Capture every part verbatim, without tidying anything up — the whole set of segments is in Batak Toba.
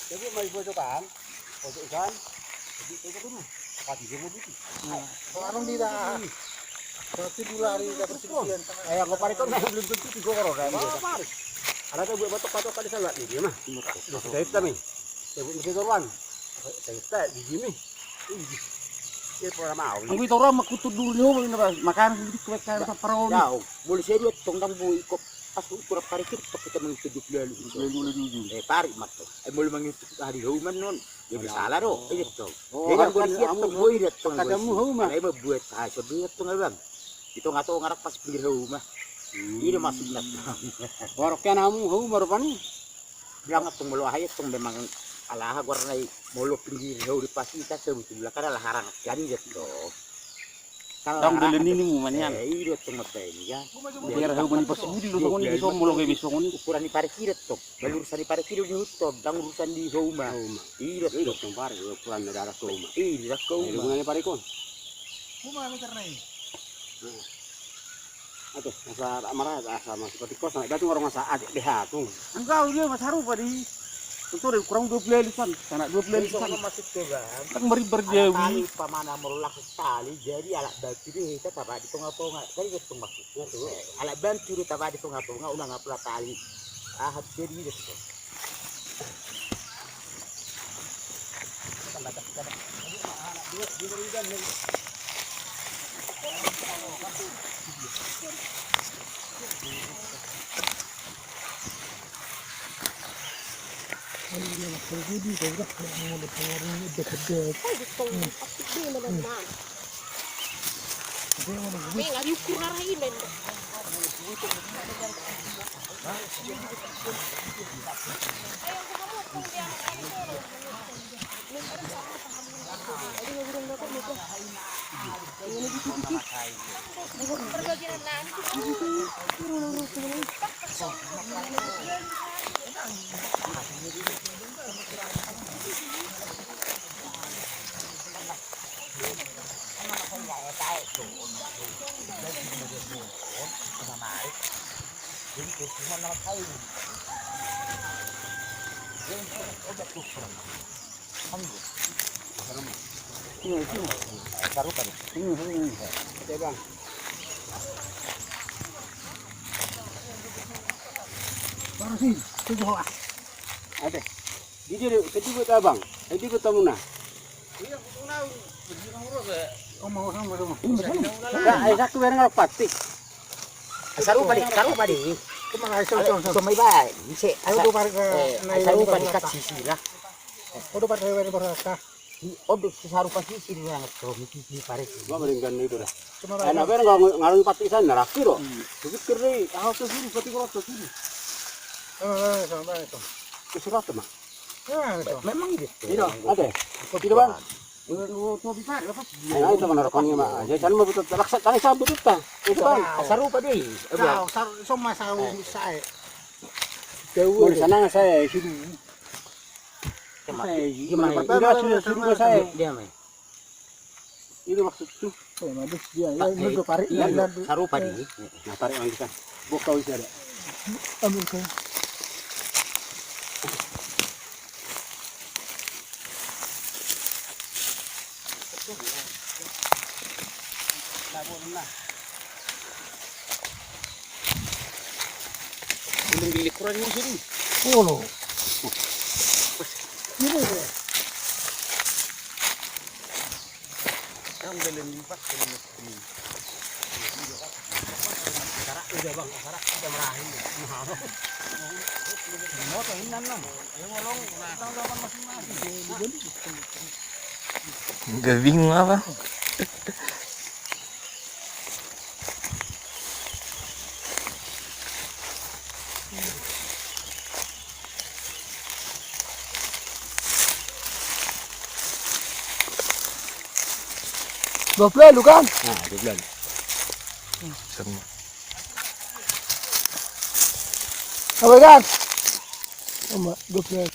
Jadi mai bojo kan, bojo ikan. Jadi bojo dulu. Pati dia mau buti. Kalau anu di dah. Berarti dulu hari kita bersih. Eh, yang kau parekan belum tentu tiga orang kan. Ada tuh buat batok-batok tadi salah nih dia mah. Di situ kami. Saya buat mesin doang. Saya tak di sini. Ih, dia pernah mau. Anggo i torang ma kutu dulu ni ho, ini, Bang. Makan sedikit kuat kan, parau ni. Jauh. Boleh saya dua tong dang bui kok. Pas ukur parik i tok hita mangido di lalu. Lalu, lalu, lalu. Eh, parik ma tong. Eh, molo mangido aha di hauma on. Jadi salah do. Iya tong. Oh, jadi kan boleh siap tong, boi dia tong. Kadamu hauma. Alai ma buat, ah, so buat tong, Abang. Di tonga-tonga rak pas pinggir hauma. Ini maksudna. Warok kan hamu hauma rupani. Bilang tong molo aha i tong memang ala aha goarna i, molo pinggir hau di pas hita sebetulna kan ala harang kan dia tong. Dang belen ini mu manian. Eh, iya tong mabaen ya. Biar hau mani pas budi do songon i, songon molo gabe songon i. Ukuran ni parik i do tong. Balu urusan ni parik i do di hutop, dang urusan di hauma. Hauma. Iya do tong parik ukuran ni darat hauma. Iya do hauma. Ukuran ni parik on. Hauma lo karena i. Aduh, asa marah, asa masuk ke tikus, anak batu orang masa adik deh aku. Enggak, dia mas haru padi. Itu dari kurang dua puluh lima san, sana dua puluh lima san. Kan meribar dia wi. Pamana merulang sekali, jadi alat bantu dia kita tabak di tonga-tonga. Kan itu maksudnya tuh. Alat bantu dia tabak di tonga-tonga, ulang apa tali. Ah, jadi gitu. Ade. Di dia, di dia buat abang. Di dia buat tamuna. Nah, eh, satu barang alat pati. Sarupa di, sarupa di. Cuma, eh, so, so, so. Cuma iba, ise, ayo, asa-, dua barang, eh, eh, nah, sarupa di, kat sisi lah. Odo pati, odo pati. Odo sarupa sisi lah, so, sisi parik. Gua mendingan itu dah. Cuma, eh, nah, barang ngalung pati sana, rapi do. Kupikir deh, ah, tuh sini, pati kalau tuh sini. Eh, eh, sama itu. Ke surat mah. Memang gitu. Iya, ada. Tidak, Bang. Nah, itu mana rekannya, Mak. Jadi kan mau betul, laksa tadi sabut itu, Bang. Itu, Bang. Sarupa deh. Sarupa, sarupa, sarupa. Boleh sana saya suruh. Gimana? Sudah suruh saya. Dia main. Ini maksudku. Oh, bagus dia. Ya, ini tuh parik. Iya, sarupa di. Nah, parik lagi kan. Bokau isi ada. Ambil ke. Nah, boleh lah. Belum gili kurang ini sini. Oh, lo. Ini, ya. Yang belum lipat, belum lipat. Sarak udah, Bang, sarak udah merahi. Motor ini enam. Ayo, ngolong. Tahu delapan masing-masing. Gabing apa? Dua puluh lu kan? Nah, dua puluh. Sama. Apa kan? Sama, dua puluh.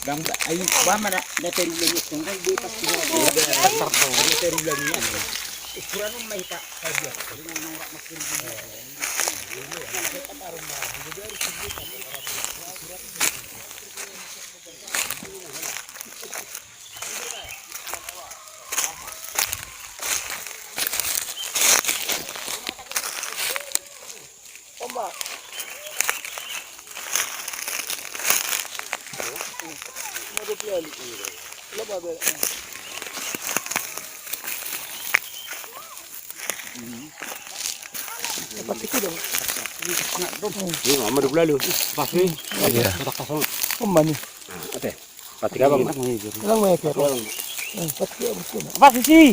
Bang, ayo, ba mana, na teru lagi, tunggal di pas. Na teru lagi. Iya, sama dua puluh lalu. Pas ni. Iya. Kotak kosong. Oman ni. Oke. Pati ka bang? Elang meker. Elang. Eh, pati ka bang? Apa sih?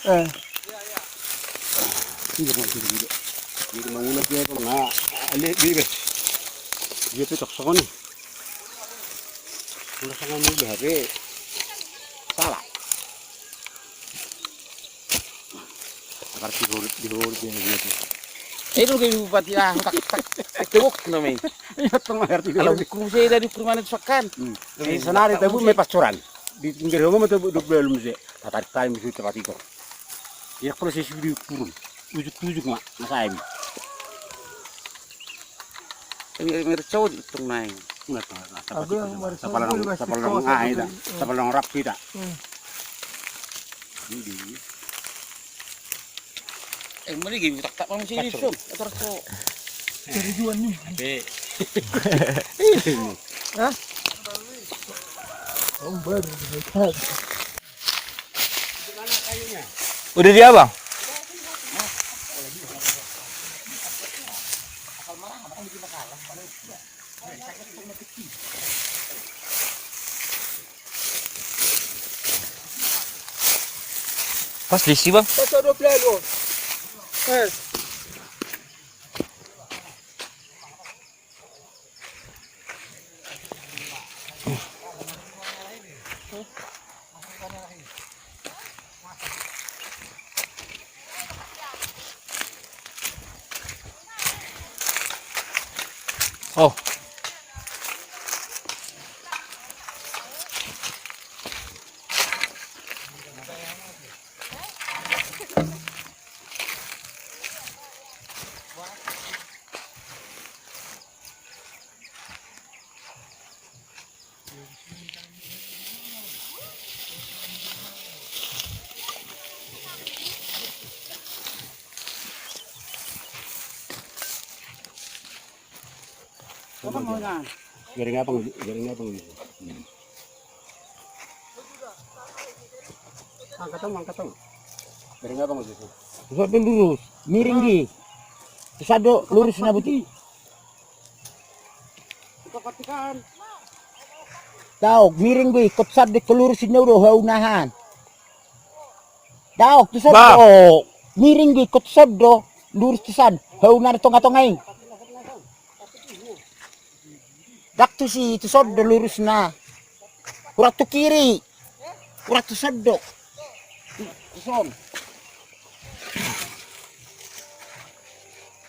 Eh. Jadi mangulak dia bang. Nah, ale dia be. Dia pe tok songon ni. Udah sangat mudah be. Salah. Agar tidur, tidur dia gitu. Itu kayak bupati ah, tak tak tak tewok namanya. Iya, tengah hari tidur. Kalau di kurung saya dari perumahan itu sekan. Hmm. Eh, sana ada tabu me pastoran. Di pinggir rumah tuh dua puluh lima se. Tarik tali musuh tempat itu. Ya kalau saya sudah kurung. Ujuk-ujuk mak, mas ayam. Ini mercau di tengah. Nah, tengah, tengah. Aku yang mercau. Sapalong, sapalong, ah, itu. Sapalong rap kita. Hmm. Ini. Eh, mari gini, tak, tak, bang, sini, Sun. Atar ko. Dari juan ni. Oke. Hah? Ombar. Udah dia, bang? Pas diisi, bang. Pas ada pelalu. Eh. Oh. Garing apa, garing apa? Hmm. Angkat tong, angkat tong. Garing apa? Tuson do lurus, miring di. Tuson do lurus na boti. Daok, miring be, ingkon tuson do, ingkon lurus, inna do hau nahan. Daok, tuson do. Miring be, ingkon tuson do, lurus tuson. Hau na di tonga-tonga i. Ndang tusi, tuson do lurusna. Hurang tu kiri. Hurang tuson do. Tuson.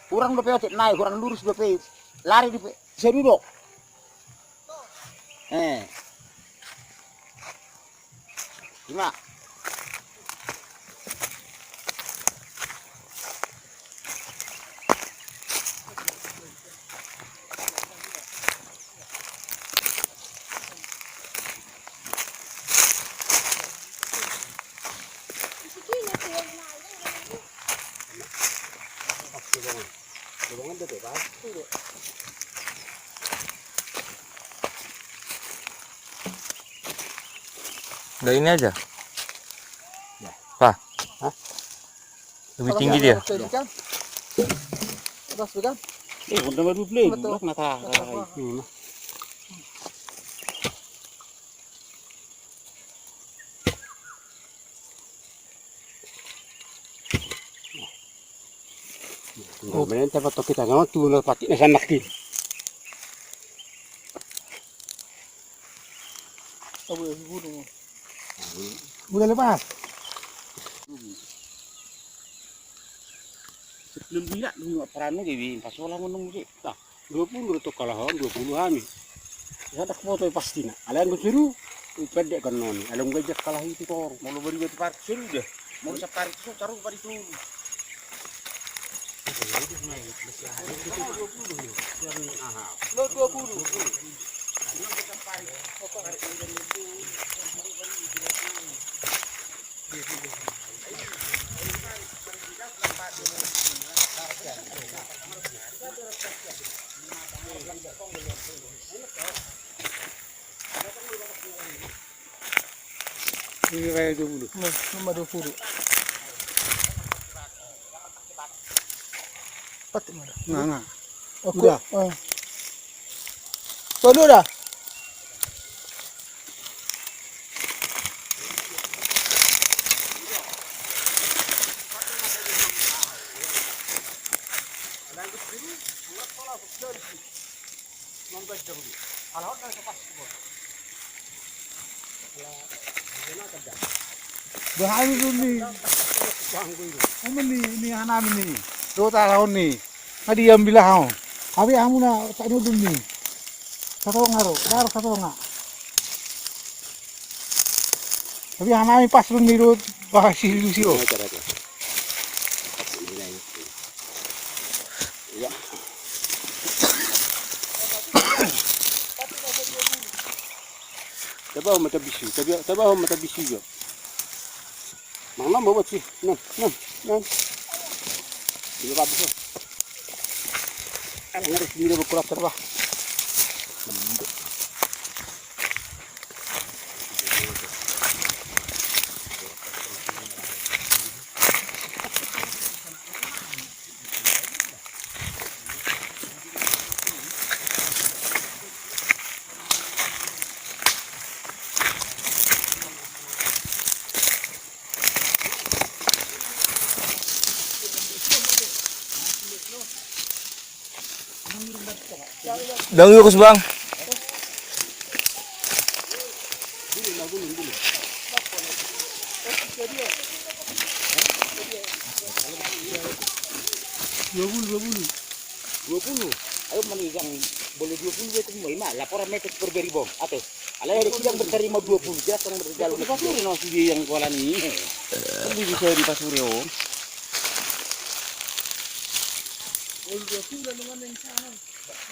Hurang dope otik nai, hurang lurus dope. Lari dope. Sadia do. Eh. Ima. Udah ini aja. Ya. Pak. Hah? Lebih tinggi dia. Atas, bukan? Eh, udah dua belas. Betul. Nah, tak, tak, tak. Nah, menen tempat kita nggak tuh, nah, patik na sanak ki. Udah lepas. Sebelum dia dulu peran lu, jadi pas ulang menunggu sih. Nah. Dua puluh do tong kalahon, dua puluh hami. Sadak foto pasti na. Alai anggo seru. Pendek kan non, along gajah kalah itu tor. Molo beri batu parit sudah. Molo saparit itu taruh pada itu. Lo dua puluh. Ini kayak dua puluh. Nah, cuma dua puluh. Empat mana? Nah, nah. Oke. Udah. Ah. Tolu dah. Bah, anu dulu ni. Anu ni, ni hanami ni. Dua tahun ni. Nga diambil hau. Tapi hamu na tak dulu ni. Satonga ro, dar satonga. Tapi hanami pas dulu ni, dua, bah, si, si, si, oh. Iya. Taba ho mata bisi, taba, taba ho mata bisi jo. Mang, mang, bawa sih, non, non, non. Dua ratus. Ang harus diri berkurang terba. Dang yuk, Bang. Dua puluh, dua puluh. Dua puluh. Ayo manigang boleh dua puluh itu mau ima laporan meter per beri bom. Ate. Alai ada sidang berterima dua puluh, jelas orang berjalan. Di pasuri no si dia yang kuala ni. Kan bisa di pasuri, oh.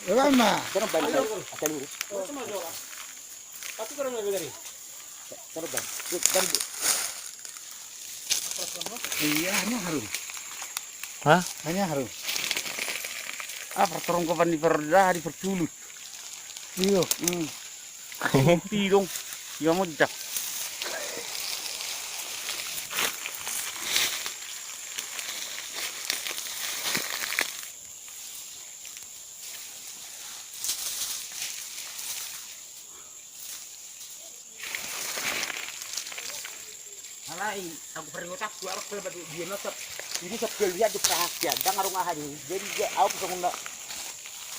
Rama. Jangan balik. Asal lurus. Jangan balik. Jangan balik. Iya, hanya harum. Hah? Hanya harum. Ah, perterongkopan di perdah, di pertulut. Iyo. Hmm. Pidong. Iya, mojak. Alai, aku pernah otak, aku pernah batu dia nasab. Ini sab kelihat di perhatian, dang arung aha ni. Jadi dia, aku songon na,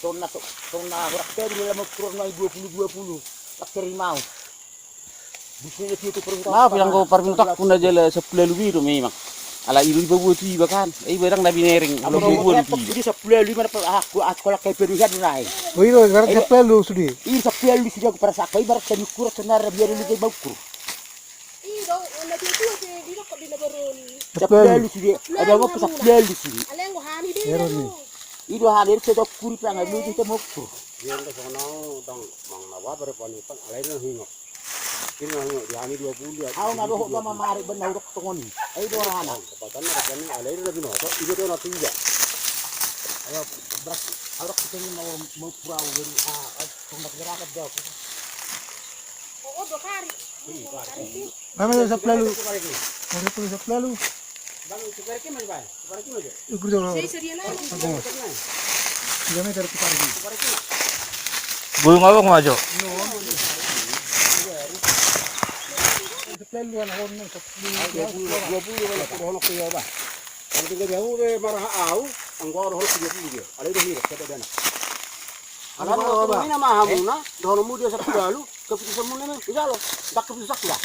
songon na, songon na, orang tadi dalam ukuran dua puluh dua puluh. Tak terima. Nah, bilang ko parmintak pun aja lah sepuluh lima do memang. Ala ido di babuat iba kan. Eh, iba dang na binereng. Ala babuat iba. Di sepuluh lima dapat aku, aku kalau kayak baru satu naik. Oh, ido, ibarat sepuluh sudah. Iya, sepuluh sudah aku perasa aku, ibarat saya ukur, senar biar lu kayak ukur. Ido, na dia tua sih, di lokot di nabaron. Sepuluh sudah. Ada apa sepuluh sudah. Aleng hani dia. Ido hadir saya ukur, pengen lu kita mau ukur. Dia enggak sama nau, dang, mang nawa berapa nih, Bang? Alai na hingot. Ini nang di hami dua puluh ya. Au na dohot ma mamari ben na hudok tongon i. Ai do rana. Kepatan na kepatan ni alai na binoto iba do na tiga. Ayo beras. Au dok kita ni mau mau purau jadi ah tondak gerakat jauh. Oh, dua kali. Mana yang sepuluh? Mana tu sepuluh? Bang, itu pergi mana, Bang? Ukur jolo. Tiga meter tu parigi. Gulung abang maju. Dua puluh, dua puluh, kalau sudah honok dia, Bang. Kalau tinggal jauh, be, marah au, anggo au honok dua puluh dia. Ada itu mirip, kata dia. Alam, kalau ini mah hamuna, dohononmu dia sepuluh lalu, keputusanmu ini, insya Allah, tak keputusan sudah.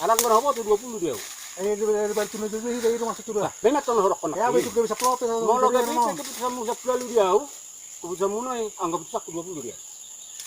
Alang gona ho tu dua puluh dia. Eh, di balik tu na dua puluh dia, itu masuk tu dah. Benar tu na horok kona. Ya, betul dia bisa plot. Molo gabe itu keputusanmu sepuluh lalu dia. Keputusanmu na, anggap tu saku dua puluh dia.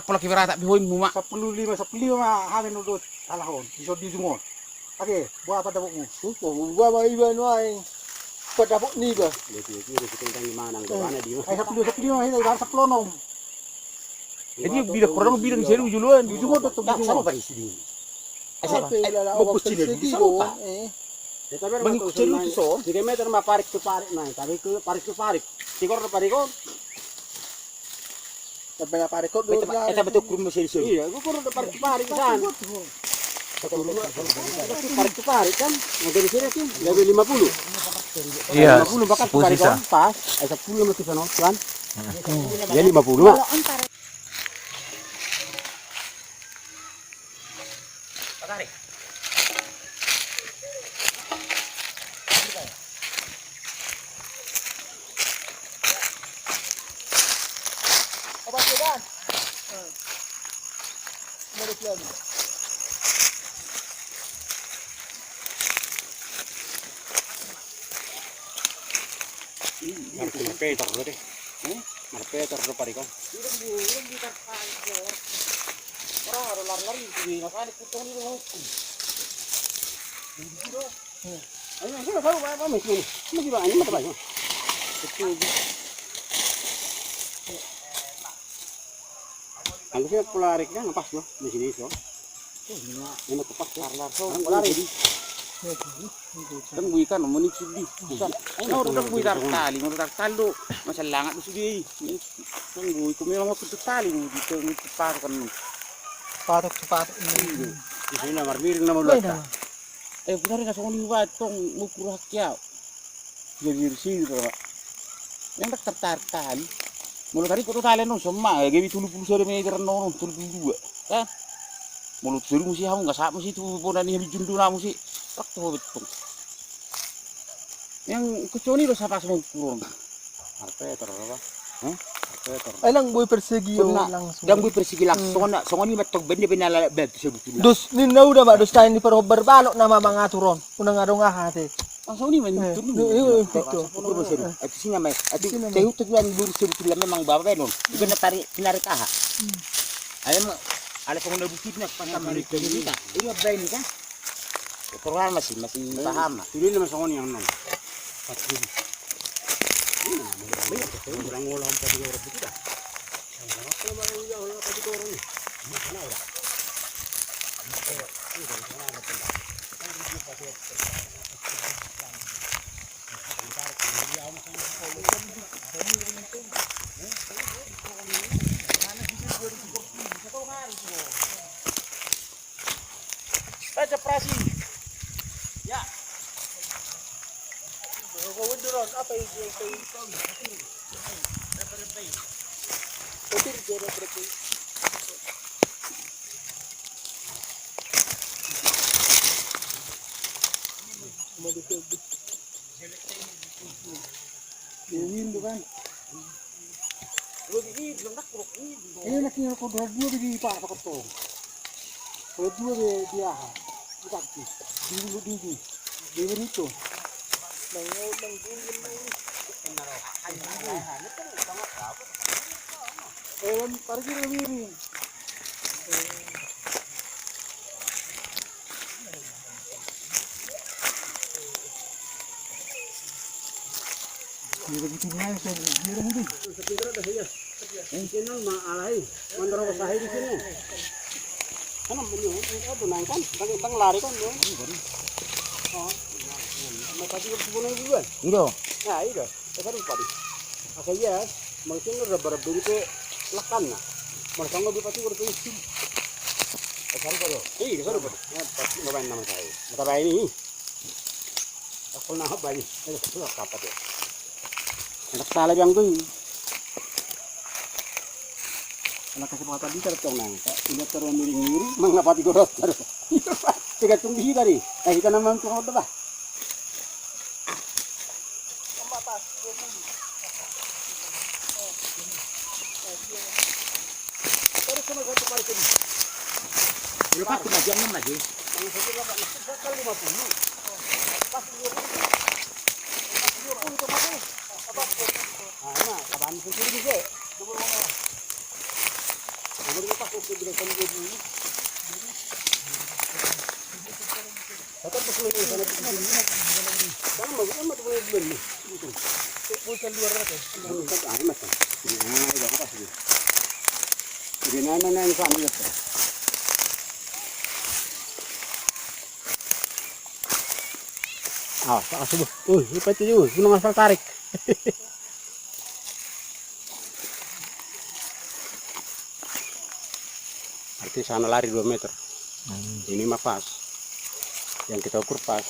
ndang pola kiberata pe hoinmu ma. Sampulu lima, sampulu lima ma hami na do halak on. Dison di ujung on. Age, boha pandapotmu? Boha ma iba nuaeng pandapot niba. Ai sampulu, sampulu lima ma hita ibarat sampulu onom. Jadi bilang kurang bilang saya dulu juluan. Di ujung on do tu ujung on. Asa apa isi di? Asa apa? Mangkus cina di sana. Mangkus cina di sana. Tiga meter ma parik tu parik ma, tapi ke parik tu parik. Tiga meter parik on. Sampai na parik on do. Eta betul kurung masih di sana. Iya, gua kurang parik tu parik di sana. Parik tu parik kan. Yang dari sini sih lebih lima puluh. Iya. Lima puluh bahkan parik on pas. Eh, sepuluh masih sana kan. Ya lima puluh ma. Marpetor do deh. Marpetor do parik on. Anggo sini pola arik kan pas do, di sini so. Ini mah tepat ya. Kan bui kan mau nih sini. Kan udah bui tar tali, mau tar tali do. Masa langat di sini. Kan bui kau memang waktu tu tali di tengah tu patok kan. Patok tu patok. Di sini nomor miring nomor dua. Eh, benar na songon i hubaen tong ngukur hak au. Jadi di sini do. Yang dak tartarik tali. Molo tarik ko do tali annon somma, gabe tolu pulu sada meter annon, tolu pulu dua. Kan? Molo tu sori musi hamu, nga sap musi tu bona ni hami jundu na musi. Rak tu ho bettong. Yang keconi do sapa sama ukuron. Arpetor apa? Hah? Arpetor. Ai lang boi persegi langsung. Lang boi persegi langsung. Songon, songon i ma tong benda benda la bab sebetulnya. Dos ninna uda ma dos tain di parhombar balok nama mangatur on. Unang adong aha te. Langsung i ma ninna. Itu sini ma. Itu saya utuk yang lurus sebetulnya memang bapak benon. Bukan tarik pinarik aha. Ayo ma. Ada pengguna bukitnya pas sama ini. Ini apa ini kan? Kurang masih, masih paham. Ini nama songon yang non. Baca prasi. Ya. Kau beneran apa itu? Kotir dia berarti. Ini kan. Ini lagi yang kau dua dua di pak pakai tong. Kalau dua di dia ha. Bukan sih. Di dulu di di. Di itu. Nang nang dulu. Iya. Asa iya, mungkin udah berbentuk lekan nah. Masa nggak dipakai udah pengen sini. Asa apa lo? Iya, asa apa? Ya, pasti nggak main nama saya. Mata bayi ini. Aku nak apa ini? Aduh, aku nak apa dia? Enak salah yang tuh. Anak kesempatan di terus nang. Udah terus miring-miring, mengapa di gorot terus? Tidak tunggu kita nih. Eh, kita nama untuk apa, Pak? Lepas tu bagian enam lagi. Ah, tak asuh. Ui, lupa itu juga. Gunung asal tarik. Berarti sana lari dua meter. Hmm. Ini mah pas. Yang kita ukur pas.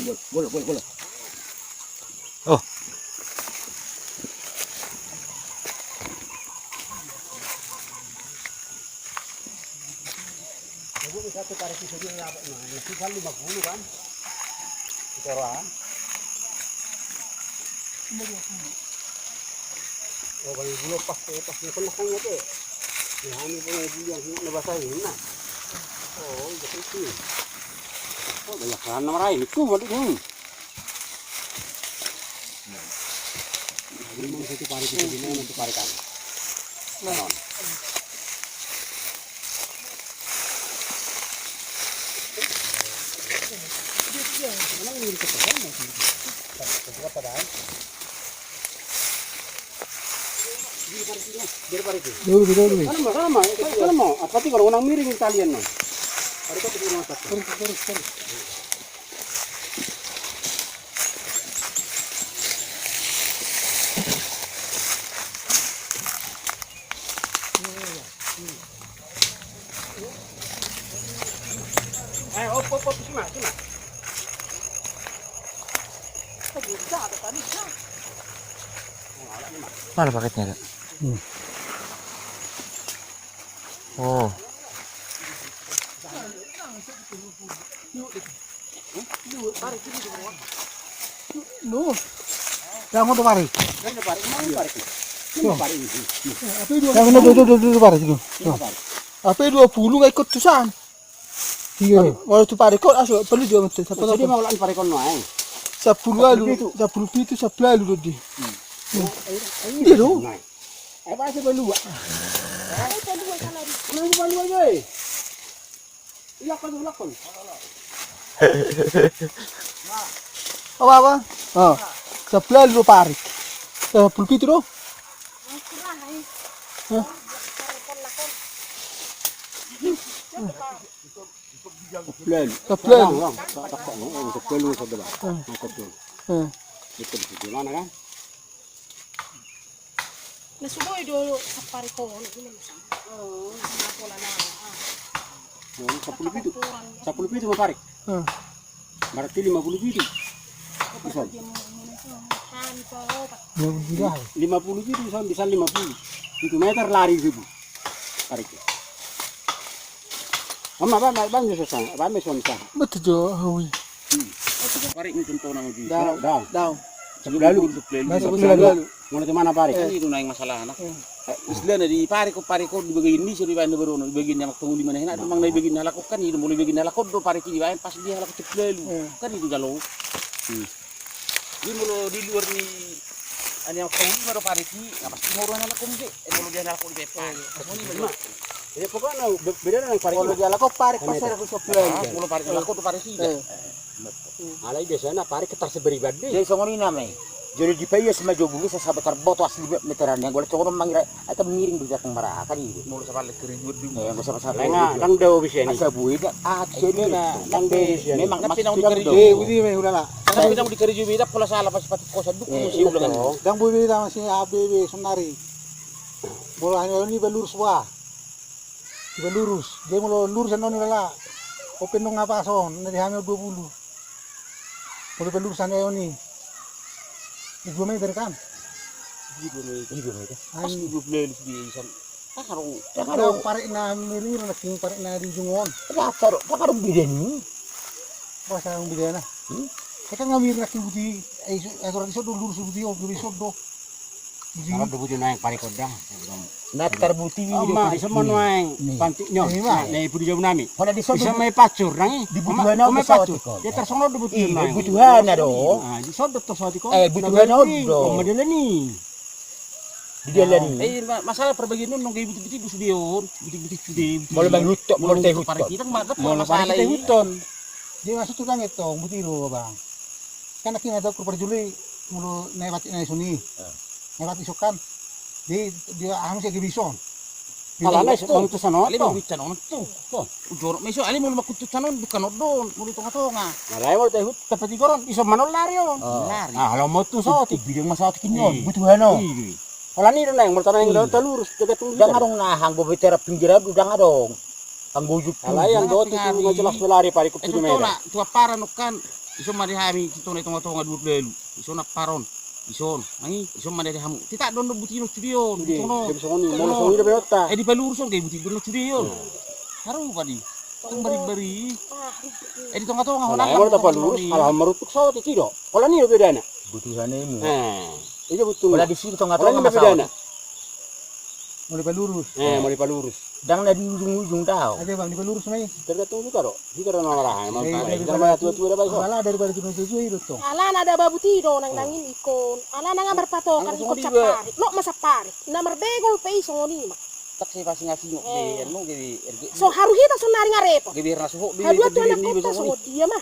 Gol, gol, gol, gol. Oh. Jadi ini satu karet itu dia dapat, nah, ini sisa lima puluh kan. Kita orang. Oh, kalau dulu pas, pas dia kena kan ya, Dek. Nah, ini punya dia yang kena basah ini, nah. Oh, iya, itu. Oh, banyak tanah lain itu, waduh. Hmm. Ini mau satu parit itu, ini mau satu parit kan. Nah. Emang ini kita sana sih. Kita apa dah? Biar parit ini. Biar parit ini. Dulu, dulu, dulu. Sana mau, sana mau. Sana mau. Apa sih kalau orang miring talian, no? Ada satu kurang satu. Terus, terus, terus. Eh, op, op, op, sini, sini. Mana paketnya, Kak? Hmm. Oh. No. Yang mau parit. Yang mau parit. Yang mau parit. Yang mau parit. Apa dua puluh gak ikut tusan? Iya. Mau tu parit kok, asu perlu juga betul. Siapa tahu? Jadi mau lan parit kau no, eh. Sappulu ualu, sappulu pitu, sappulu ualu do di. Hmm. Iya do. Nah. Eh, apa sih perlu? Eh, perlu sana di. Perlu perlu aja, eh. Iya, kan, iya, kan. Apa, apa? Oh. Sappulu ualu parit. Sappulu pitu do. Hah? Sappulu ualu. Sappulu ualu. Sappulu ualu, sappulu ualu. Eh. Itu di mana kan? Na sugoi do sappari kono, gimana sa? Oh, na pola na. Sappulu pitu. Sappulu pitu ma parit. Berarti lima puluh pitu. Lima puluh pitu. Lima puluh pitu, bisa lima puluh. Pitu meter lari ribu. Parit. Ama, bang, bang, bang, susah. Bang, susah. Betul jo, hawi. Parit ini contoh nama di. Daun. Daun. Daun. Sappulu ualu. Sappulu ualu. Mana tu mana parit? Kan itu naik masalah, nah. Istilahna di parek on, parek on di bagian ni so dibaen na barono, di bagian ni amang pangoli ma na hina, amang na di bagian ni halak on kan i do, molo di bagian ni halak on do parek i dibaen, pas di halak on cepu lalu. Kan i do jalo. Jadi molo di luar ni ani amang pangoli ma do parek i, na pasti molo di halak on be, eh, molo di halak on be parek. Jadi pokokna be-, beda na parek i. Molo di halak on parek pas halak on cepu lalu. Molo parek halak on do parek i. Alai biasana parek ketar seberiban di. Jadi songon i nama i. Jadi dipaias ma jo bulu sasaba tarboto asli meteran yang golek songon mangira atau miring di belakang maraka di. Molo sabar le keribuan di. Eh, nggak usah masalah. Nggak, nggak ada bisa ini. Asa bui dah. Ah, sini lah. Nggak ada bisa ini. Memang kan pinang di keribuan. Eh, udah, udah lah. Kan pinang di keribuan beda pola salah pas patik kosan duk. Eh, iya, ulang. Dang bui beda masih A B B sonari. Molo hanya ini balur semua. Iba lurus, dia molo lurus annon i lala. Open dong apa son, na di hami dua puluh. Molo iba lurus annon i. Dua meter kan? Dua meter. Dua meter. Pas dua belas di isan. Takarung. Takarung parek na miring, na king parek na di ujung on. Takarung, takarung beda ni. Masa yang beda na? Hmm? Saya kan ngambil lagi buti, eh, aturan iso do lurus buti, oh, lurus iso do. Kalau do buti naeng parek on dang. Na tarbuti. Oh, ma, iso ma naeng pantik nyo. Na ibu di jabu nami. Iso ma pancur nang i. Di butuhana on pesawat ikon. Ya tarsongon do buti naeng. Butuhana do. Ah, iso do pesawat ikon. Eh, butuhana on do. Madalani. Di dalan i. Eh, masalah perbagian on nong gaya buti-buti do sude on. Buti-buti sude. Molo mangutok, molo tehuton. Molo parek i tehuton. Dia masuk tukang itu, buti do bang. Kan aki na tau kur parjolo i, molo na ibatik na isoni. Na ibatik sokan. Di, di anu se gibison. Alana iso mangutus anongan tu. Mangutus anongan tu. Ujorok ma iso, ale molo mangutus anongan bukan odon, molo tonga-tonga. Alai molo tehut tempat igoron iso manon lari on. Lari. Ah, lo motus so ti. Bidang masalah kini on, butuhan on. Alani do naeng molo tanang talurus, tergantung. Dang adong na hanggo betera pinggiran dang adong. Anggo ujung. Alai anggo tu tu majelas tu lari pari kutu di mera. Tu amparan kan iso ma di hami tu tona tonga-tonga dua pulu. Iso na amparan. Ison. Ai iso ma di hamu. Tita don do buti no sude on. Di sono. Molo songon i do beota. Eh di palurus on ke buti don no sude on. Haru padi. Tong bari-bari. Eh di tonga-tonga hona. Molo ta palurus ala marutuk saut i do. Holan i do bedana. Butuhan i. Eh. Ida butuhan. Holan di sini tonga-tonga masalah. Molo palurus. Eh, molo palurus. Dang na di ujung-ujung dao. Ada bang di palurus mai. Tergantung juga do. Jika ada nomor ah, emang. Daripada tua-tua dah baik. Ala daripada tua-tua itu. Ala na da babuti do nang nangin ikon. Ala nang ambar patokan ikon sapari. Lok ma sapari. Na marbegol pe i songon i ma. Tak si pasi ngasi ngok be anu ge erge. So haru hita sonari ngarepo. Ge biar na suhok be. Haduan tu anak kota songon dia ma.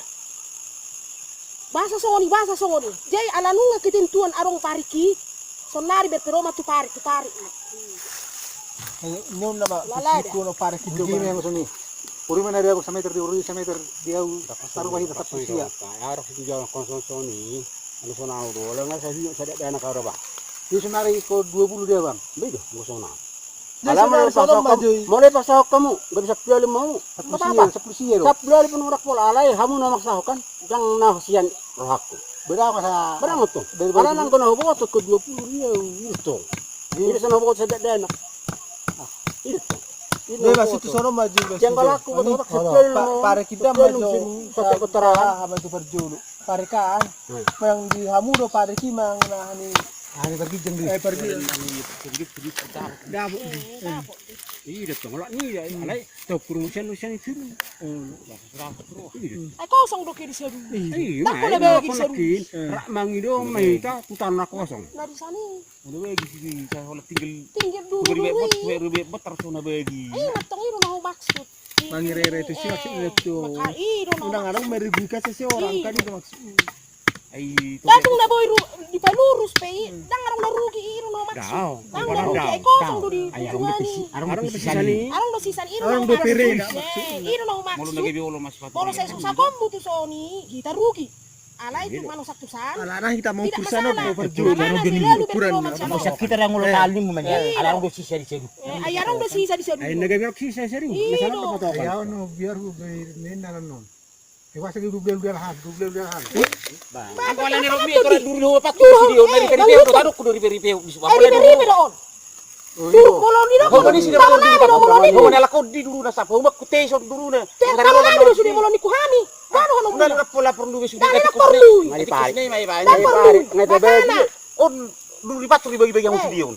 Bahasa songon i, bahasa songon i. Jadi ala nunga ketentuan adong parik i. Sonari berpedoman tu parik, tu parik. Nyun nama kuno parik i. Uri mana dia sameter di uri sameter di au. Taruh wahid tak kusia. Arah itu jalan konsol soni. Anu sonau do. Lalu nggak saya hiyo saya ada anak kau bah. Di sonari ko dua puluh dia bang. Bego, nggak sonau. Alaman pasok kamu. Mulai pasok kamu, nggak bisa piala mau. Sepuluh sia do. Sepuluh sia do. Alai hamu na maksa kan, jang na sian rohakku. Berapa sa? Berapa tu? Ala nang kena hobot ke dua puluh ribu itu. Ini sana hobot sedek dana. Itu. Bebas itu sono maju bebas. Yang kalau aku betul tak sepuluh. Pare kita maju. Sampai kotara. Apa itu perjulu? Parekan. Memang di hamu do parek i manang na ni. Ah, ni pergi jeng di. Eh, pergi. Dapot. Iya, tong lak ni ya. Alai tau kurung usian usian itu. Ai kosong do ke di seru. Iya. Tak kena bagi seru. Rak mangido maita tu tanah kosong. Dari sana. Udah bagi sini saya hola tinggal. Tinggal dulu. Beri bet bet tarsona bagi. Iya, matang itu mau maksud. Mangirere tu si maksudna tu. Undang adong meribui ka seseorang kan itu maksudna. Gantung na boi di palurus pe i, dang adong na rugi i, iro na maksud. Dang na rugi, ai kosong do di tujuan i. Adong do sisa ni. Adong do sisa ni, iro na maksud. Iro na maksud. Molo sai susah kombu tu soni, hita rugi. Alai tu manosak tu san. Alana hita mau tu san. Tidak masalah. Alana selalu berdoa. Masa kita dang ulo kali mu manya. Alana do sisa di sedu. Ai adong do sisa di sedu. Ai naga biar sisa sedu. Masalah apa tu? Ai au no biar hu bai nen dalan non. Ai wasa di dubel dalan, dubel dalan. Bang. Aku alani romi ko duri ho pat tu si dia. Dari peripeu ko tadok ko dari peripeu. Ai dari peripeu on. Duru bolon i do. Ho mani sida bolon i do. Ho mani lakon di duru na sap. Ho ma kute ison duru na. Taro hami do sude bolon i ku hami. Baru hami. Udah lapor lapor dulu sude. Dah lapor dulu. Ngai pari. Ngai pari. Ngai pari. On duru di patu dibagi-bagi hamu sude on.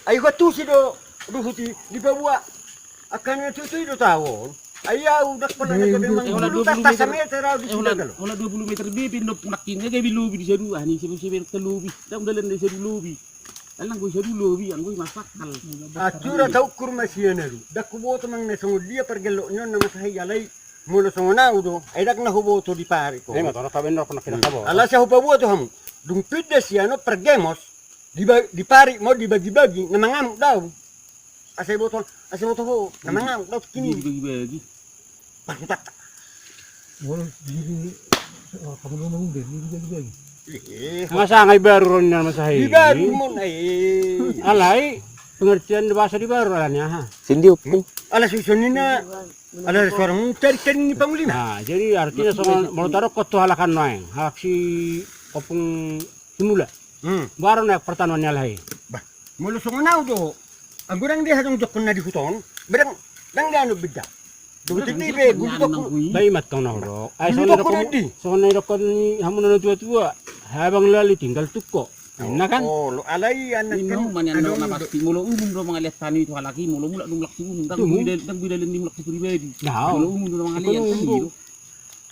Ai huantusi do ruhut i, dipaboa. Angka na tutu i do taon. Ai au ndang pernah na gabe manggulu, tangkas sameter au di sini. Holan dua puluh meter be pe ndok nangkin nga gabe lobi di sadu, ani sebe sebe ka lobi. Ndang dalan di sadu lobi. Alang goi sadu lobi, anggo i masakal. Atura taukur ma sian ahu. Ndang huboto manang na songon dia pargellok ni on na masahi alai. Molo songon au do, ai ndang na huboto di parik on. Ima tona taben ndang pernah kita tabo. Ala sai hupaboa tu hamu. Dung pinda sian on pargemos. Diba-, di parik ma on dibagi-bagi, na mangamuk do au. Asa iboto, asa iboto ho, na mangamuk do au kini. Dibagi-bagi. Pakutak. Molo di, di, oh, kamu dua mau deh, dibagi-bagi. Eh, masa ngai baru ron na masahi. Di baru mon, eh. Alai, pengertian bahasa di baru alani aha. Sindiuk. Ala susun ni na, ala suara mu tadi, tadi ni panglima. Nah, jadi artinya songon, molo taruh kau tu halakan noeng, halak si Opung Simula. Hmm. Baru na pertanuan ni alai. Bah, molo songon au do. Anggo ndang dia hatong jokkon na di huton. Bedang, ndang dia anu beda. Dohot i be, gulu toko. Ba i ma tong na hudok. Ai, gulu songon toko na di. Songon na didokkon ni hamu na tua-tua. Habang lalu tinggal tuko. Nah kan? Oh, lo alai anak kan. Ima manian na pasti molo umum do mangaliat tani tu halak i, molo mulak do mulak tu umum. Ndang boi dal-, ndang boi dalan ni mulak tu pribadi. Nah, molo umum do mangaliat tani do.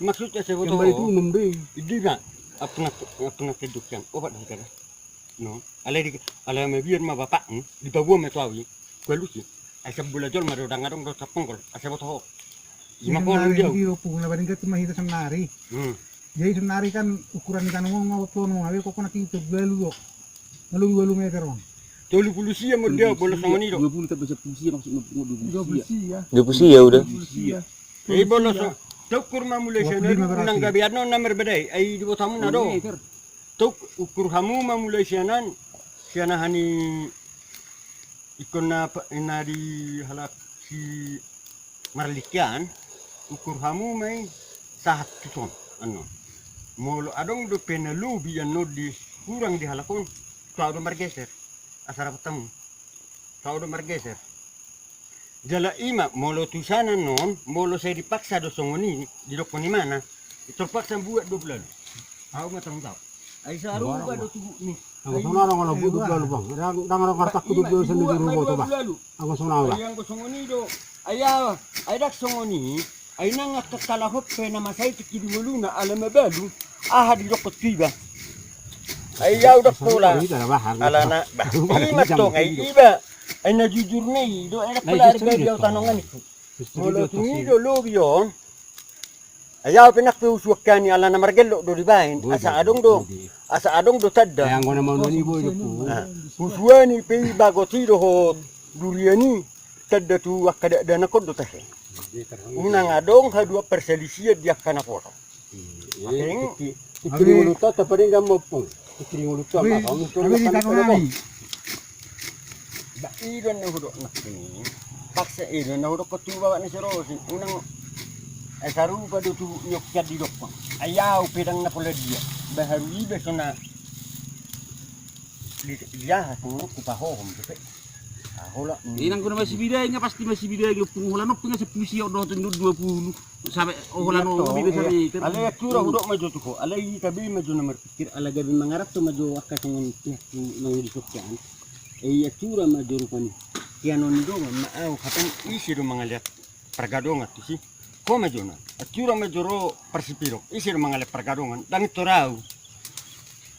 Maksudnya saya foto. Kembali tu umum deh. Idi na. Apa nak, apa nak kedukian? Obat dah. No, alai di, alai mabiar ma bapak, hmm? Dipaboa ma tu au i, kualusi. Ai sambola jolma do ndang adong do saponggol, asa boto ho. Ima kolong dia. Di opung na baring gati ma hita sannari. Hmm. Jadi sannari kan ukuran ni tano ma, ma boto no, abe kok na kinto balu do. Lalu balu meter on. Tolu pulu sia ma dia, bola songon i do. Dua pulu tambah sepuluh sia maksudna, dua pulu sia. Dua pulu sia udah. Dua pulu sia. Eh, bola so. Taukur ma mulai sian on, unang gabe annon na marbadai, ai diboto hamu na do. Taukur hamu ma mulai sian on, sian aha ni ingkon na pa-, na di halak si Marlingke an, ukur hamu ma i sahat tu son, annon. Molo adong dope na lobi annon di hurang di halak on, tu ahu do margeser. Asa dapot hamu. Tu ahu do margeser. Jala i ma, molo tu sana annon, molo sai dipaksa do songon i, didokkon imana, terpaksa buat dua pulu lalu. Ahu ma tanggung jawab. Ai sarupa do tubu ni. Anggo songon on, anggo dua pulu lalu, bang. Ndang, ndang adong artangku dua pulu lalu sandiri, dua pulu lalu. Anggo songon on, bang. Ai anggo songon i do. Ai aha, ai ndang songon i. Ai nang angka halak on pe na masa i tingki di ngoluna ala mabalu. Aha didokkon tu iba? Ai ahu ndang pola. Alana, bah, i ma tong, ai iba. Ai na jujur na i do, ai ndang pola arga di ahu tanongan i. Molo tung i do lobi on. Ai ahu pe nang pe husuan hami alana margellok do dibaen. Asa adong do. Asa adong do tanda. Husuani pe i bagot i dohot durian i. Tanda tu angka dakdanak on do tahe. Unang adong haduan parsalisian di angka na potong. Tingki di ngolunta tapadenggan ma ompung. Tingki di ngolunta ma. Ba i do na hudok nangkin. Paksa i do na hudok tu bapak ni Serosi. Unang, eh, sarupa do tu niok sian didokkon. Ai ahu pe ndang na pola dia. Baharu iba sona di aha tu kupahohom tu pe. Hola. Inang guna masih bidai nga pasti masih bidai nga pung holan ompung nga sepuluh siok do tu dua puluh. Sampe holan ompung bidai sampe. Alai atura hudok ma jo tu ho. Alai tabe ma jo na marpikir ala gabe mangaranto ma jo angka songon pihak nang di sokian. Ia atura ma jo rupani. Kianon do ma au hatan isi do mangaliat pargadongan tu si. Ho ma jona. Atura ma jo ro parsipirok. Isi do mangaliat pargadongan. Ndang torau.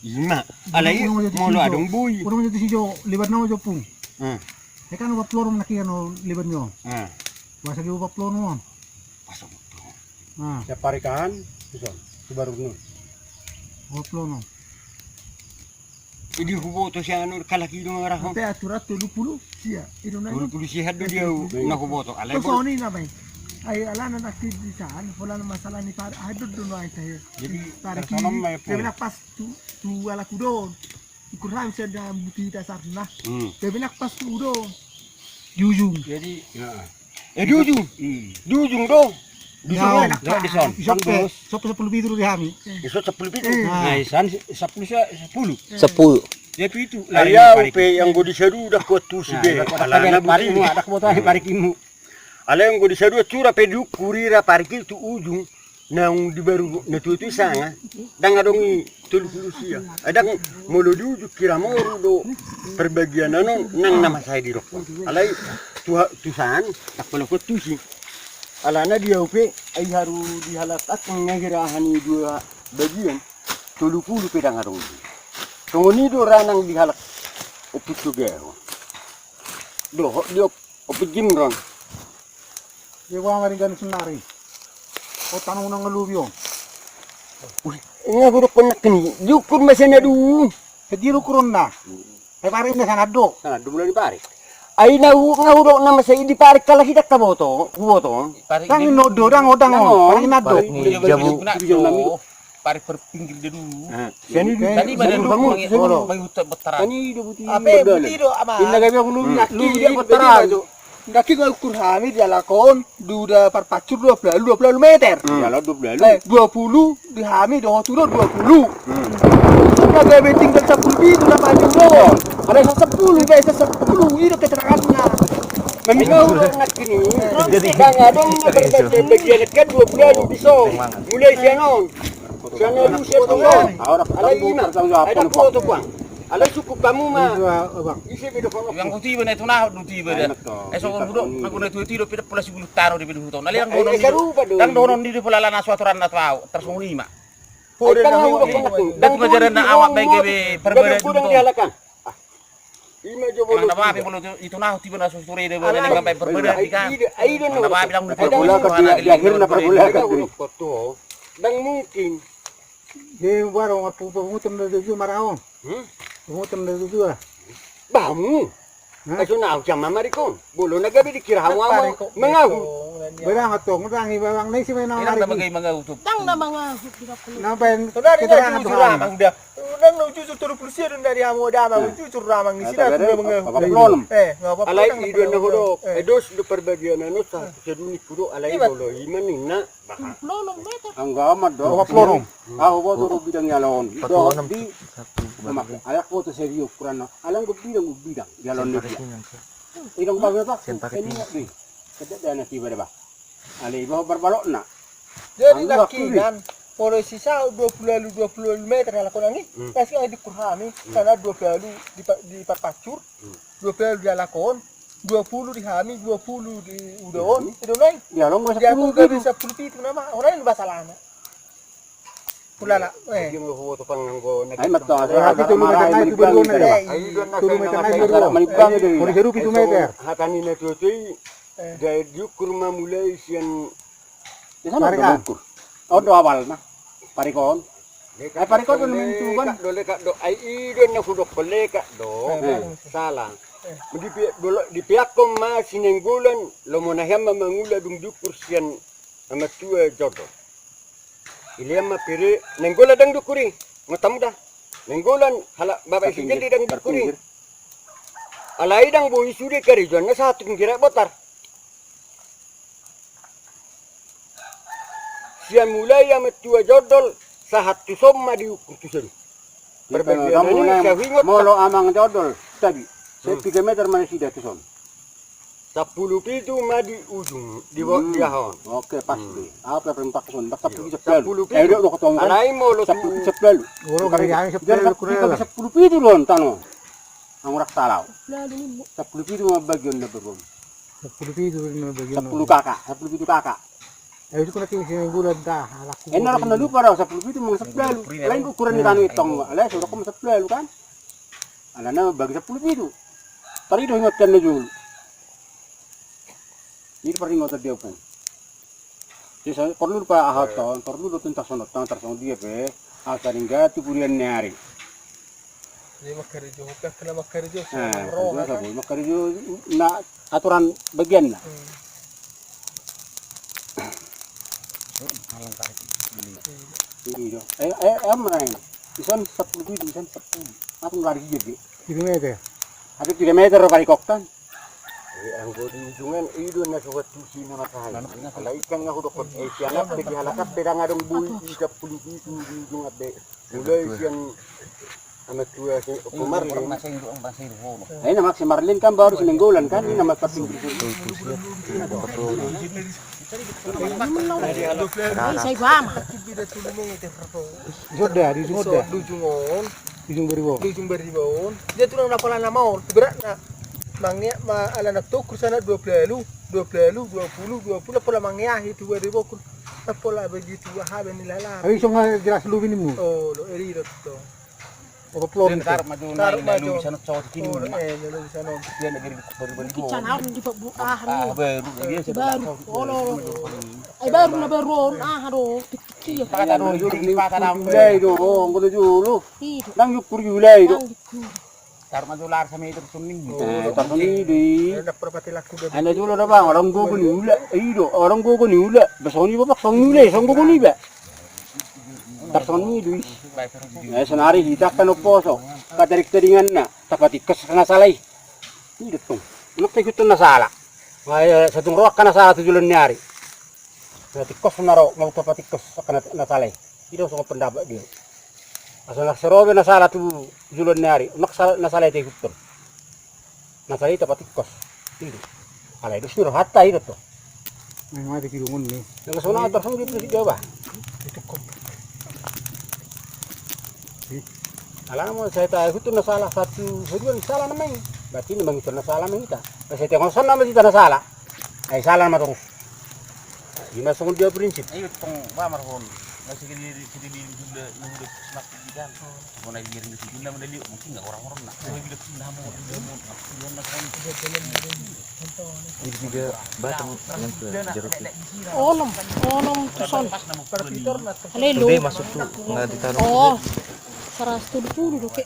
Ima. Alai molo adong bui. Udah menjadi si jo lebar nama jo pung. Hmm. Ya kan uap lorong nak ikan lebar nyo. Hmm. Bahasa dia uap lorong. Bahasa uap lorong. Hmm. Siap parikan. Bisa. Sebaru nun. Uap lorong. Jadi huboto si anu kalak i do mangarahon. Sampe aturan tolu pulu sia. Tolu pulu sia do dia na huboto. Alai songon i na baen. Ai alana na di sana pola masalah ni pari. Ai do do no ai tahe. Jadi pari ki. Dia bilang pas tu tu ala kudon. Ukur hami sada buti dasarna. Dia bilang pas tu do. Di ujung. Jadi. Eh, di ujung. Di ujung do. Di ujung. Di son. Isop pe, isop pe sepuluh pitu di hami. Isop sepuluh pitu. Nah, isan sepuluh, sepuluh. Sepuluh. Ya pitu. Alai au pe anggo di sadu dak kuat tusi be. Alana parikimu, dak kuat parikimu. Alai anggo di sadu atura pe diukur ira pariki tu ujung. Naung di baru na tutu i sanga. Ndang adong i tolu pulu sia. Ndang molo di ujung kira moru do perbagian anon nang na masai di rokon. Alai tu san tak pala kuat tusi. Alana di au pe ai haru di halak akang na hira aha ni dua bagian. Tolu pulu pe ndang adong i. Songon i do ranang di halak. Opik tu gaho. Dohot di op Opik Jimron. Dia gua mari gani sennari. O tanong nang lubi on. Nga hudok nangkin i diukur ma sena du. Jadi ukuronna. Ai parik na sangat do. Sangat do mula di parik. Ai na nga hudok na masa i di parik kalak i dak ka boto. Huboto. Dang i nodo dang odang on. Parik na do. Parik parpinggir dia dulu. Sani dulu. Sani badan dulu. Mangi utak betaran. Sani do buti. Ape buti do ama. Inna gabe aku nunggu. Naki dia betaran. Naki gua ukur hami dia lakon duda parpacur dua puluh dua puluh meter. Dua puluh. Di hami do hotu do dua puluh. Inna gabe tinggal sepuluh pitu na paling do. Ada sepuluh be sepuluh itu keteranganna. Memang udah naki ni. Jadi bang adong na berbagi bagian kan dua puluh bisa. Mulai sianon. Sian na lusia tu on. Alai ima. Ai dapot tu puang. Alai cukup hamu ma. Ise pe do kono. Yang kuti iba na itu nahot do tiba da. Eh songon hudok aku na itu itu do pida pola sigulu taro di pida huton. Alai yang donon di do. Yang donon di do pola lana suatu ranna tu au. Tersongon ima. Ai kan hudok. Dang majaran na awak baik gabe perbadan di halakan. Ima jo. Emang na babi molo itu, itu na tiba na susure de bole nang sampai berbeda di kan. Ai do na babi dang di akhirna pergolakan. Dang mungkin. Dia baru ngapu pengutem dari tujuh maraon. Hmm? Pengutem dari tujuh lah. Bamu. Asu na au jama marikon. Bolo na gabe dikira hamu au mangahu. Berang atong, berang iba bang nai si menang. Dang na mangahu. Dang na mangahu. Nampai keterangan tu hami. Nang na jujur tolu pulu sia do na di hamu damang, jujur damang ni sida tu na mengahu. Opat pulu onom. Eh, nga opat pulu onom. Alai i do na hudok, eh, dos do parbagian anu sa, saduni hudok alai bolo i ma ninna. Tolu pulu onom meter. Anggo amat do. Opat pulu onom. Ahu boto do bidang ni ala on. Opat pulu onom. Di, di, satu, dua, tiga. Alai aku boto sadia ukuranna. Alai anggo bidang, bidang ni ala on dia. Idong bagaimana, Pak? Seni, Pak. Sedang dana tiba deh, Pak. Alai iba parbalokna. Jadi nangkinan, molo sisa dua pulu ualu, dua pulu ualu meter ala konang i. Hmm. Nasi ngai diukur hami, sana dua pulu ualu di pa-, di parpancur, dua pulu ualu di ala on, dua pulu di hami, dua pulu di uda on, itu nai. Ya, long gua dia sepuluh aku gabe pitu. Sepuluh pitu nama, orang yang bahasa lama. Ulala, eh. Ai ma to, ai tolu meter nai tu baru on. Tolu meter nai tu baru on. Molo seru pitu meter. Hata ni na tutu i, eh, jadi diukur ma mulai sian. Di sana do diukur. On do awalna. Parikon. Ai parikon do mintuban. Lekak do, lekak do. Ai i do na hudok lekak do. Eh. Salah. Di pe-, di peakkon ma si Nainggolan, lomo na hian ma mangula dung diukur sian Amatua Jodol. Ilean ma pere, Nainggolan ndang diukur i, ngontamu da. Nainggolan, halak bapak i si Jendri ndang diukur i. Alai ndang boi sude karejoanna sahat tu pinggiran Botar. Sian mulai Amatua Jodol, sahat tu son ma diukur tu son. Perbandingan ni, saya ingot. Molo amang Jodol, tabi. Saya tiga meter ma nasida tu son. Sampulu pitu ma di ujung, di bo-, di aha on. Oke, pas be. Apa yang pakai son? Sampulu pitu, sampulu pitu. Eh, dok, dok, tong kan. Alai molo sampulu pitu, sampulu pitu. Sampulu pitu do on tano. Ang urak salau. Sampulu pitu ma bagian na baru on. Sampulu pitu ma bagian. Sampulu kakak, sampulu pitu kakak. Eh, itu kena tinggi sini bulan dah, alaku. Eh, narak na lupa do, sampulu pitu mang sampulu. Lain ukuran ni tano itong, lain sudah kamu sampulu kan. Alana bagi sampulu pitu. Tari do ingatkan na julu. Ini paringotan dia pun. Jadi saya perlu pa aha ton, perlu do tuntas sono tang tarsong dia pe. Asal hingga tu purian ni ari. Jadi makarejo, kena makarejo. Nah, makarejo, na aturan bagian na. Hmm. Ini do. Eh, eh, eh, mana ini? Ison sepuluh, ison sepuluh. Aku nggak ada gigi. Tiga meter. Ada tiga meter kali koktan. Eh, anggo di ujungan, i do na sobat tusi na matahari. Alai kan nga hudok, eh, sian ape di halak ape ndang adong boi i sampulu pitu di ujung ape. Mulai sian Amatua si Opo Marlin. Ai na mak si Marlin kan baru si Nainggolan kan, i na mak tapi. Sai bama. Di ujung on. Di ujung bariba on. Di ujung bariba on. Dia tu na pola nama on. Berat na. Mangea ma ala na tokur sana dua pulu, dua pulu, dua pulu, dua pulu, pola mangeahi tu bariba on. Pola begitu, aha, ben ni lala. Ai songa jelas lu binimu. Oh, lo eri do to. Opo plon. Taruh maju, taruh maju. Bisa not cowok kini. Oh, eh, bisa not. Dia negeri baru, baru. Kican harus di bu-, ah, baru. Baru. Olo. Ai baru na baru on, ah, aduh. Iya. Pakat aduh, pakat aduh. Mulai do, oh, nggono julu. Iya. Nang yukur mulai do. Nang yukur. Taruh maju lar sama itu kuning. Eh, tarsongon i do i. Ada jolo da bang, orang gogo ni ula. I do, orang gogo ni ula. Tarsongon i ba, bang, songon i ula, songon gogo ni ba. Tarsongon i do i. Eh, sonari hita kan oposo. Katarik teringan na. Tapatikos na sala i. I do tong. Nak taikuton na sala. Satung roak na sala tu joloan ni ari. Na tikos na ro, mau tapatikos na sala i. I do songon pendapat dia. Asa na sero be na sala tu joloan ni ari, unang sala, na sala i taikuton. Na sala i tapatikos. I do. Alai dos ni rohanta i do to. Memang ada kidungun ni. Nang songon tarsongon i di Jawa. Alana molo sai taikuton na sala satu, saduan sala nama i. Berarti na mangiton na sala nama hita. Sai taikuton nama hita na sala. Ai sala nama torus. Ima songon dia prinsip. Ayo tong ba marhon. Nasi kiri kiri di jumlah nunggu semakin di kan. Bona di jumlah mendali mungkin nggak orang-orang nak. Kalau tidak sih nama orang-orang nak. Jadi tiga batang yang ke jeruk itu. Onom, onom tuson. Haleluya. Sude masuk tu nggak ditaruh. Oh, saratus tolu pulu doke.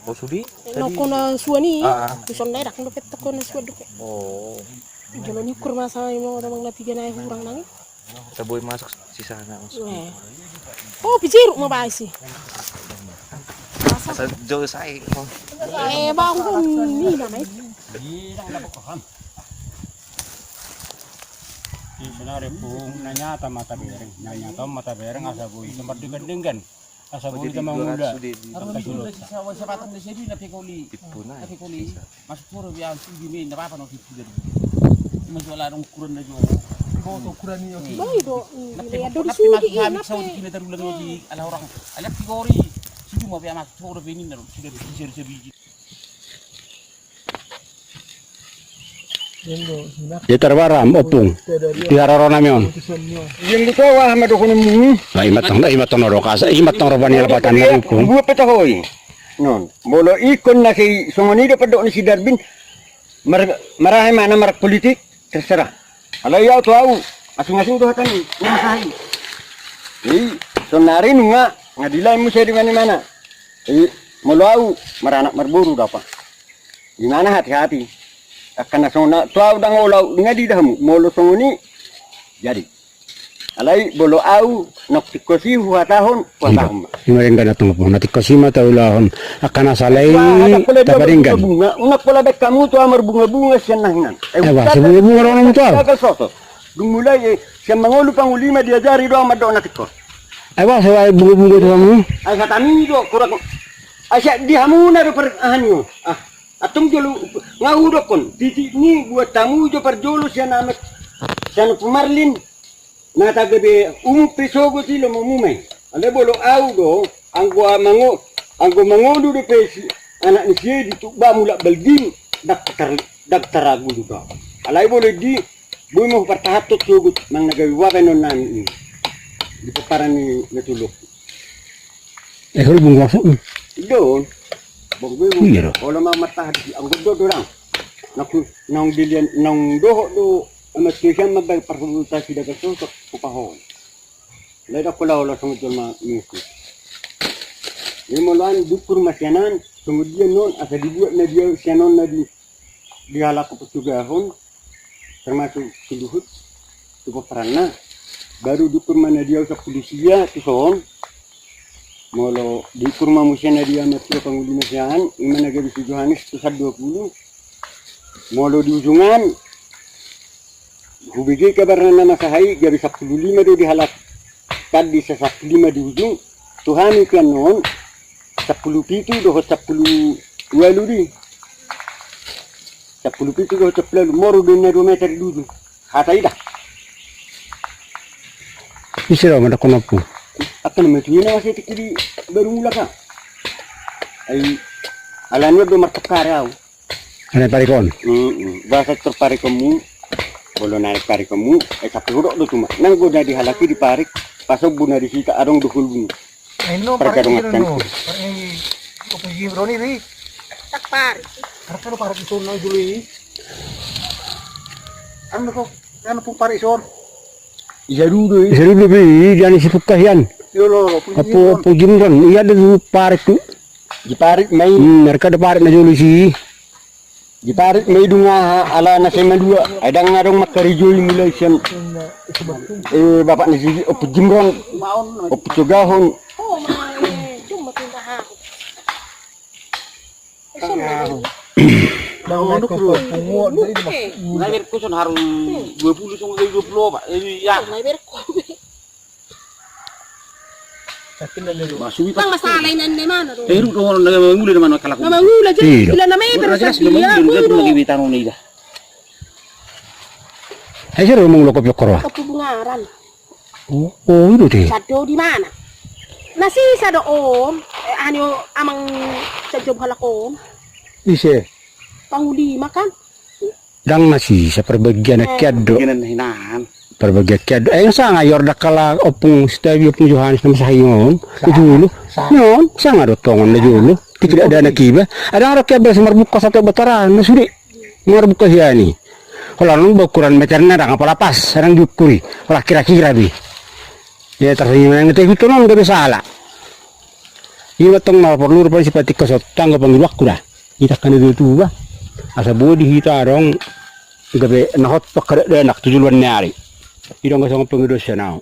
Oh, sude. Noko na suan i. Ah, ah. Tuson daerah noko pet toko na suan doke. Oh. Jolo ni ukur masa imo damang na piga na hurang nang i. Taboi masuk sisana masuk. Eh. Oh, pijeruk ma bae si. Jauh saya. Eh, bangun ni namanya. Iya, benar ya, Pung. Na nyata mata bereng. Na nyata mata bereng, asa boi tempat dengan-dengan. Asa boi kita mangula. Aro ni sudah sisa, wasa batang na sedi na pekoli. Na pekoli. Masuk soro biar sudah main, na apa-apa, no, sudah. Cuma jual larung ukuran na jual. Kau tu ukuran ni, oke. Baik do. Na pekoli, na pekoli, masuk habis saudi kina tarulang lagi. Ala orang, ala pekoli. Sudah mau biar masuk soro bini, na sudah bisa, bisa biji. Dia tarbaram, Ompung. Di haroro nami on. Yang di bawah, ma dohononmu. Nah, imatong, nah, imatong, no, dokas, imatong, roba ni lapatan, nah, Ompung. Buat peta hoi. Non, molo ingkon na si songon i do pandok ni si Darbin, mar-, marahe mana mar politik, terserah. Alai au tu au, asing-asing do hata ni, na sahali. Jadi, sonari nunga, nga dilain muse di mana-mana. Jadi, molo au, maranak marboru do apa. Di mana hati-hati. Angka na songon na, tu au ndang olo au, nga diida hamu, molo songon i, jadi. Alai, molo au, na tingkos i huhatahon, huhatahon ma. Ima denggan na tong, na tingkos i ma taulahon. Angka na sala i, tapadenggan. Unang pola baen hamu tu au marbunga-bunga sian na hinan. Eh, bah, sebunga-bunga do hamu tu au. Gagal soso. Dung mulai, eh, sian mangolu pangoli ma diajari do au mandok na tingkos. Ai bah, sai bunga-bunga tu hamu. Ai hatami do, kurang. Ai sian di hamu na do per-, aha ni on. Ah, antong jolo, nga hudokkon. Titik ni buat hamu jo parjolo sian amat. Sian Pumarlin. Na taga be umum pe sogot i lomo mumai. Alai bolo au do, anggo mango, anggo mangolu do pe si, anak ni si Edi tu ba mulak balgin, ndang tar-, ndang taragulu do. Alai bolo di, boi ma hupartahanhon sogot, manang na gabe babaen on nami i. Di pomparan ni na tolu. Eh, hol bung gosok. Don. Bung gue. Iya, do. Olo ma martahan di anggo do dorang. Nang, nang dilian, nang dohot do, amat sian mambaen parhubungan si dagang sosok, kupahon. Lai dak pola olo songon jolma mingku. Ia molo an dukur ma sian an, songon dia non, asa dibuat na dia sian on na di, di halak Putugahon, termasuk si Luhut, tu pomparanna. Baru diukur ma na di au sampulu sia, tu son. Molo diukur ma muse na di amat tua panguli na sian, ima na gabe si Johannes tu sampulu dua pulu. Molo di ujungan, hubege kabarna na masa hai, gabe sampulu lima do di halak. Kan di sa sampulu lima di ujung, tu hami kan non, sampulu pitu dohot sampulu ualu di. Sampulu pitu dohot sampulu ualu, moru do na dua meter di ujung. Hata ida. Ise do mandakkon ompu. Akan metu ina masih tiki di baru mulak ka. Ai, alani do martokar au. Ada parikon. Mm-mm. Bahasa terparikonmu. Bolo na parikonmu, eh, tapi hudok do cuma. Nang goda di halak i diparik, pasombu na di hita adong do hulbung. Ai no, parik i no. Parik i, opo i, Roni, ri. Tak parik. Parik i no, parik i son na jolo i. Anu ko, anu pung parik i son. Isa dudu i. Isa dudu i, jadi si Pukka hian. Yo lo, lo, pung Jimron. Pung Jimron, iya do parik tu. Di parik ma i. Hmm, mereka do parik na jolo i si. Diparik ma i dung aha, ala na sai madua. Ai ndang adong mangkarijoi mulai sian, eh, bapak ni si Ompu Jimron, Ompu Sogahon. Nai berkuson harus dua puluh sama dua puluh, Pak. Eh, ya. Nang masalah i nande mana do? Eh, ruk do, na mangula na mana kalak. Na mangula jadi. Iya. Bila na meber na jelas, sadia, na mangula, na mangula. Ai siro mangula kopi okkor wa? Kopi Bungaran. Oh, oh, i do te. Sado di mana? Na sisa do on. Eh, ani o amang sajob halak on. Ise? Pangulima kan. Ndang na sisa, parbagian akean do. Parbagian akean do. Eh, sanga i ordak ala Ompung Sitabi, Ompung Johannes na masa hi on. Na jolo. Non, sanga do tongon na jolo. Tidak ada anak iba. Ada anak iba si marbuka satu batara, na sude. Marbuka hian i. Holan on ba ukuran meterna ndang apala pas, ndang diukuri. Holan kira-kira be. Ia tarsongon i manang na taihut on gabe sala. Ima tong na porlu rupani sipatik kosot tanggo pangidoanku da. Ita kan i do tuba. Asa boi di hita adong gabe na hot pangkadakdanak tu joloan ni ari. I do anggo songon pangidoan sian au.